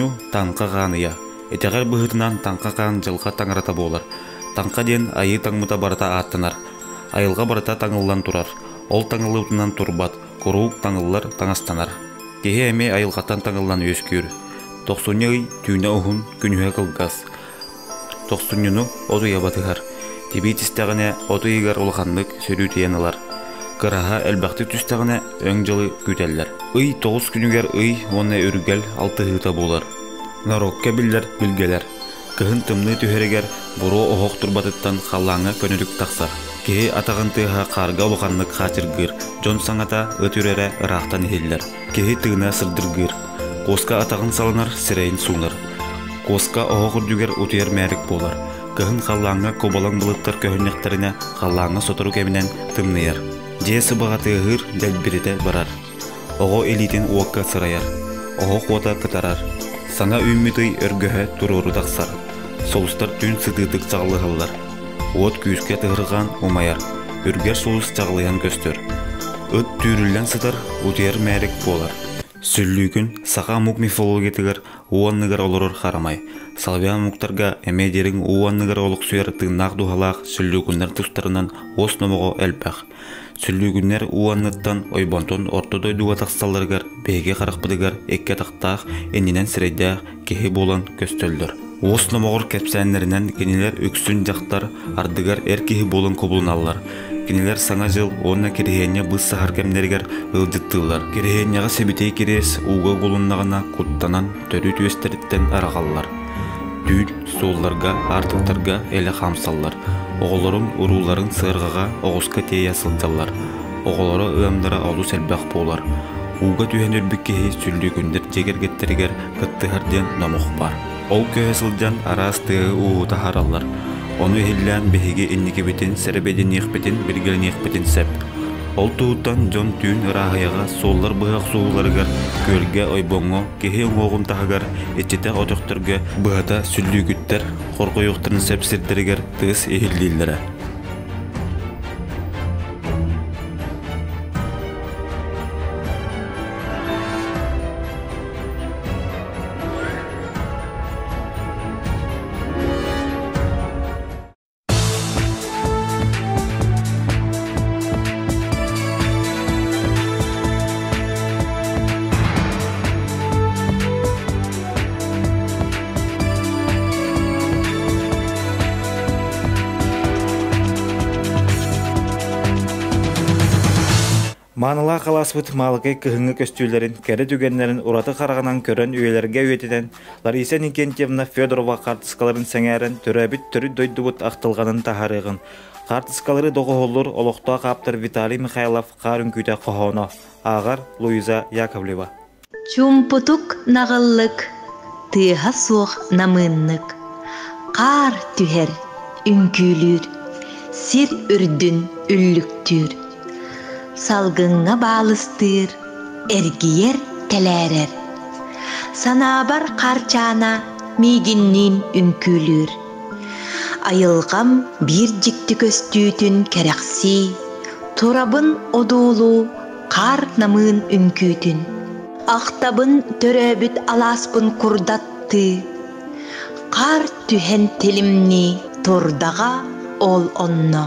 Тохсунньуну Таҥха хаан ыйа. Итэҕэл быһыытынан Таҥха хаан дьылҕа таҥарата буолар. Таҥха диэн айыы таҥмыта барыта ааттанар. Айылҕа барыта таҥыллан турар. Ол таҥыллыбытынан турбат, куруук таҥыллар, таҥастанар. Киһи эмиэ айылҕаттан таҥыллан үөскүүр. Тохсунньу ый түүнэ уһун, күнүһэ кылгас. Тохсунньуну от ыйа батыһар. Тибии түстэҕинэ от ыйыгар улаханнык сөрүүтүйэн ылар. Кыраһа элбэхтик түстэҕинэ өҥ дьылы күүтэллэр. Ый тоҕус күнүгэр ый уонна үргэл алтыһыыта буолар. Норуокка биллэр билгэлэр. Кыһын тымныы түһэригэр буруо оһох турбатыттан халлааҥҥа көнөтүк тахсар. Киһи атаҕын тыаһа хаарга улаханнык хаачыргыыр, дьон саҥата ыт үрэрэ ыраахтан иһиллэр. Киһи тыына сырдыргыыр. Куоска атаҕын саланар, сирэйин суунар. Куоска оһох үрдүгэр утуйар мээрик буолар. Кыһын халлааҥҥа кубалаҥ былыттар көһүннэхтэринэ, халлааҥҥа сотору кэминэн тымныйар. Дьиэ сыбаҕа тыаһыыр, дэлбиритэ барар. Оҕо илиитин уокка сырайар, оһох уота кытарар. Саҥа үүммүт ый өргөһө туруору тахсар. Сулустар түүн сытыытык чаҕылыһаллар. Уот күүскэ тыһырҕаан умайар, үргэр сулус чаҕылыйан көстөр. Ыт түүрүллэн сытар, утуйар мээрик буолар. Сүллүүкүн саха омук мифологиятыгар уу анныгар олорор харамай. Славян омуктарга эмиэ дириҥ уу анныгар олохсуйар тыыннаах дууһалаах сүллүүкүннэр тустарынан уос номоҕо элбэх. Сүллүүкүннэр уу анныттан ойбонтон орто дойдуга тахсалларыгар биһиги харахпытыгар икки атахтаах, иннинэн сирэйдээх киһи буолан көстөллөр. Уос номоҕор кэпсээннэринэн кинилэр үксүн дьахтар, ардыгар эр киһи буолан кубулуналлар. Кинилэр Саҥа дьыл уонна Кириһиэнньэ быыс саһар кэмнэригэр ыалдьыттыыллар. Кириһиэнньэҕэ сибитиэй кириэс ууга угулуннаҕына куттанан төрүт үөстэриттэн араҕаллар. Түүн суолларга, аартыктарга элэ хаамсаллар. Оҕолорун, урууларын сыарҕаҕа, оҕуска тиэйэ сылдьаллар. Оҕолоро ыамнара олус элбэх буолар. Ууга түһэн өлбүт киһи сүллүүкүннэр дьиэ кэргэттэригэр кыттыһар диэн номох баар. Ол көһө сылдьан араас тыаһы-ууһу таһаараллар. Ону иһиллээн биһиги инникибитин сэрэбиэйдэниэхпитин, билгэлэниэхпитин сөп. Ол туһуттан дьон түүн ырааһыйаҕа суоллар быһа охсуһууларыгар, күөлгэ, ойбоҥҥо, киһи уҥуоҕун таһыгар, иччитэх өтөхтөргө быһата сүллүүкүттэр хорҕойуохтарын сөп сирдэригэр тыас иһиллииллэрэ. Маанылаах алааспыт Маалыкай кыһыҥҥы көстүүлэрин, кэрэ түгэннэрин ураты хараҕынан көрөн үйэлэргэ үйэтитэн, Лариса Никентьевна Федорова хаартыскаларын сэҥээрэн төрөөбүт төрүт дойдубут ахтылҕанын таһаарыаҕын, хаартыскалары доҕоһоллуур олохтоох ааптар Виталий Михайлов Хаар үҥкүүтэ хоһооно, ааҕар Луиза Яковлева. Чуумпутук наҕыллык, тыаһа суох намыыннык, хаар түһэр, үҥкүүлүүр, сир үрдүн үллүктүүр, салгыҥҥа баалыстыыр, эргийэр тэлээрэр. Санаабар Хаарчаана миигинниин үҥкүүлүүр. Айылҕам биир дьикти көстүүтүн кэрэхсии, турабын одуулуу хаар намыын үҥкүүтүн. Ахтабын төрөөбүт алааспын курдаттыы, хаар түһэн тилимнии турдаҕа ол онно.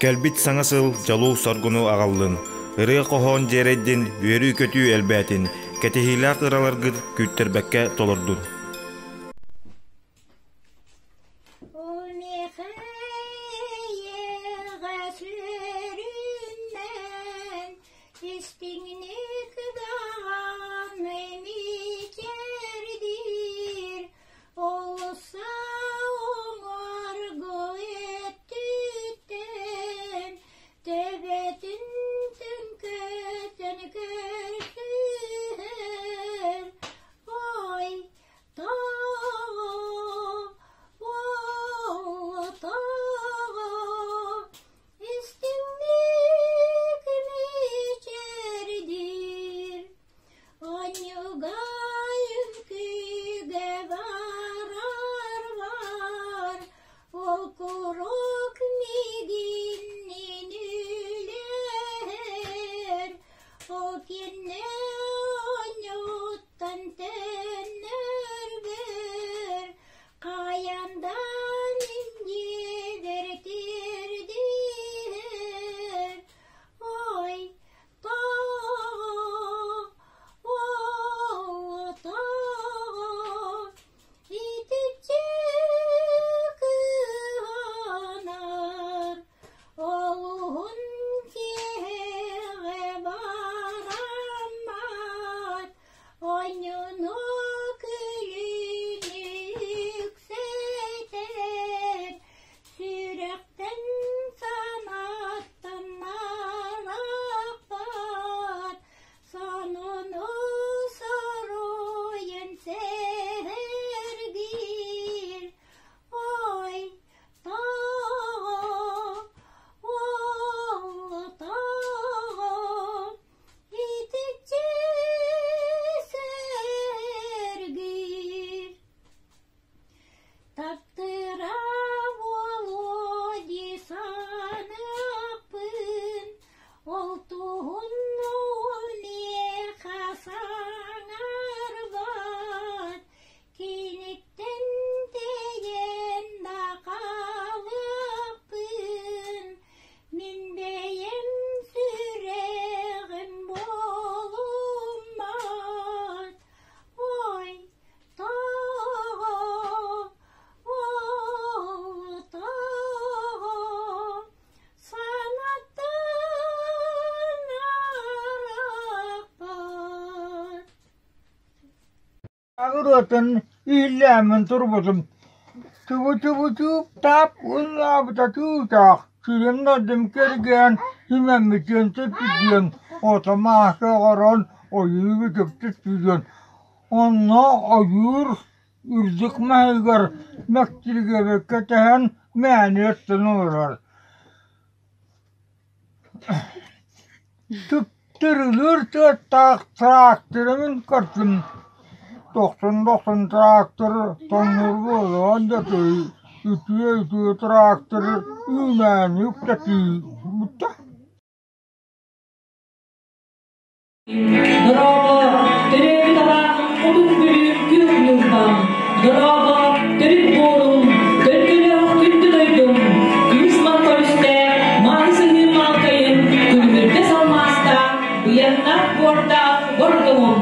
Кэлбит саҥа сыл дьолу-соргуну аҕаллын, ырыа-хоһоон дьиэрэйдин, үөрүү-көтүү элбээтин, кэтэһиилээх ыраларгыт күүттэрбэккэ толордун. Истиҥник даҕаны мичээрдиир, Олуса уҥуоргу өттүттэн төбөтүн түҥкүтэн көрсүһэр. Ой, тоҕо, ол тоҕо Истиҥник мичээрдиир, Онньугай үҥкүүгэ барар бар, Ол куруук миигинниин үлэһэр, Ол кэннэ оонньууттан төннөрбөр, Хайан да минньиэдэр тиэрдиһэр, Ой, тоҕо, ол тоҕо, итиччэ кыһанар, Олуһун киэһэҕэ бараммат, Оонньууну күлүүнү үксэтэр, сүрэхтэн санааттан арахпат, сонуну соруйан сэһэргиир. Ой, тоҕо, ол тоҕо Итиччэ сэргиир, таптыыра буолуо дии саныахпын, ол туһун ол миэхэ саҥарбат, киниттэн тэйэн да хаалыахпын. Мин бэйэм сүрэҕим буолуммат, ой, тоҕо, ол тоҕо санаттан арахпат. Ырыатын иһиллээммин турбутум, чубу-чубу-чууп таап ыллаабыта чуучаах, сирим-дойдум кэргээн, симэммитиэн сөппүтүөн, ото-мааска оҥорон ойуу бүтүктүк түһүөн. Онно ойуур үрдүк маһыгар мэктиргэбиккэ тэһэн мээнэ өттөн олорор. Түптүрүлүүр тыаттаах тракторы мин көрдүм. Дохсун-дохсун трактор тоҥнуур буолуон да үтүө-үтүө трактор үүнээни үктэтии бүттэ. Дорообо, төрөөбүт алааһым хотун Бүлүүм күөх ньурбам. Дорообо, төрүт буорум, төлкөлөөх күндү дойдум. Күмүс мал көрүстэ, мааны сыһыым маалкайым, күлүмүрдэс алмаастаах, быйаннаах буордаах бордоҥум.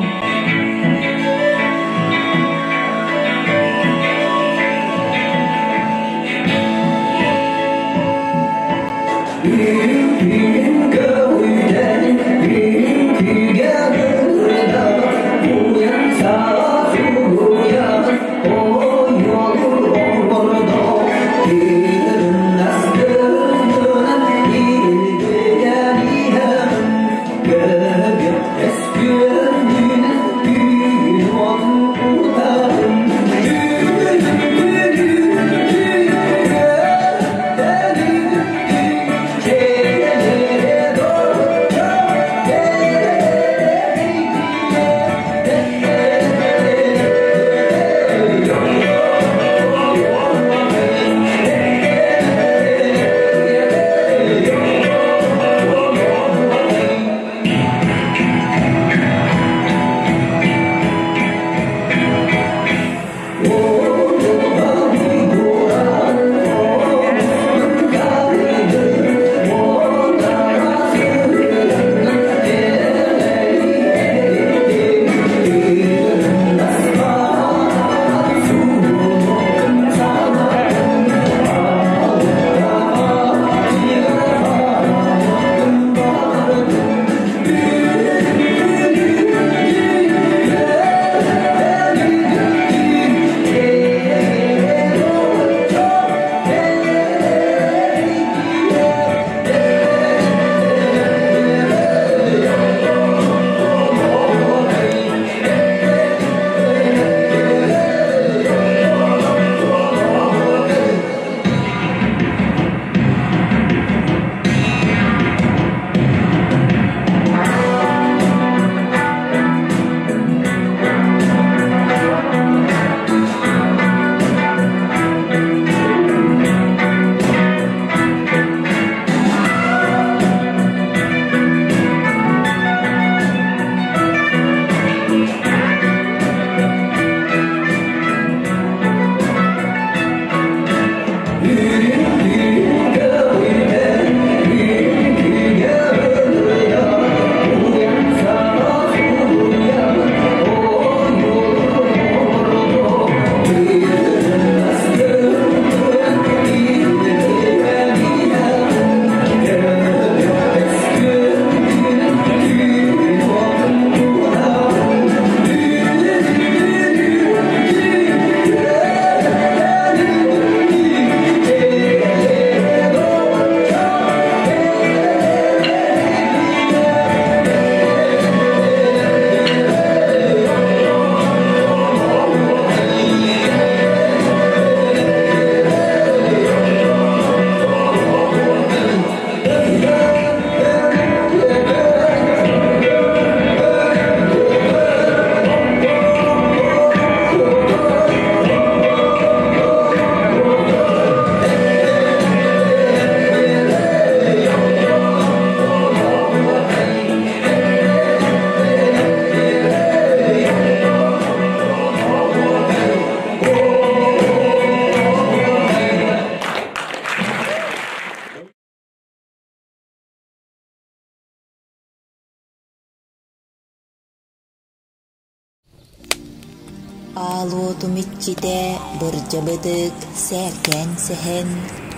Аал уотум иччитэ Бырдьабытык сээркээн сэһэн,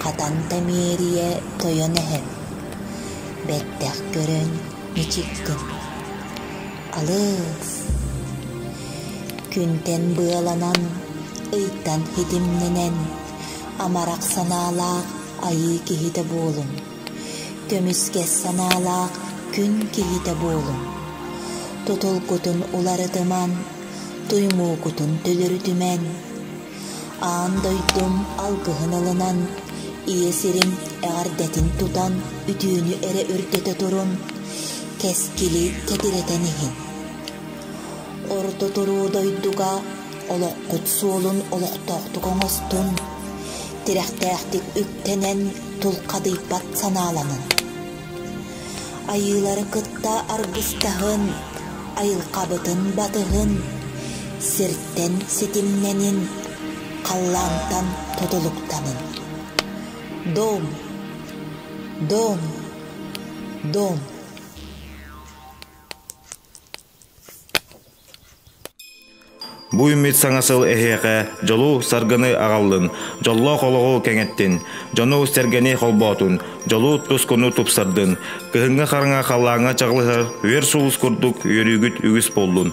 хатан тэмиэрийэ тойон эһэм, бэттэх көрөн мичик гын. Алыс! Күнтэн быаланан, ыйтан ситимнэнэн, амарах санаалаах айыы киһитэ буолуҥ. Көмүскэс санаалаах күн киһитэ буолуҥ. Тутулгутун уларытыман, туймуукутун төлөрүтүмэн. Аан дойдум алгыһын ылынан, ийэ сирим эҕэрдэтин тутан үтүөнү эрэ үрдэтэ турун, кэскили кэтирэтэн иһин. Орто туруу дойдуга олоххут суолун олохтоохтук оҥостун, тирэхтээхтик үктэнэн тулхадыйбат санааланын. Айыылары кытта аргыстаһын, айылҕабытын батыһын, сиртэн ситимнэнин, халлаантан тутулуктанын. Дом! Дом! Дом! Бу үүммүт саҥа сыл эһиэхэ дьолу-саргыны аҕаллын, дьоллоох олоҕу кэҥэттин, дьону-сэргэни холбоотун, дьолу тускуну тупсардын, кыһыҥҥы хараҥа халлааҥҥа чаҕылыһар үөр сулус курдук үөрүүгүт үгүс буоллун.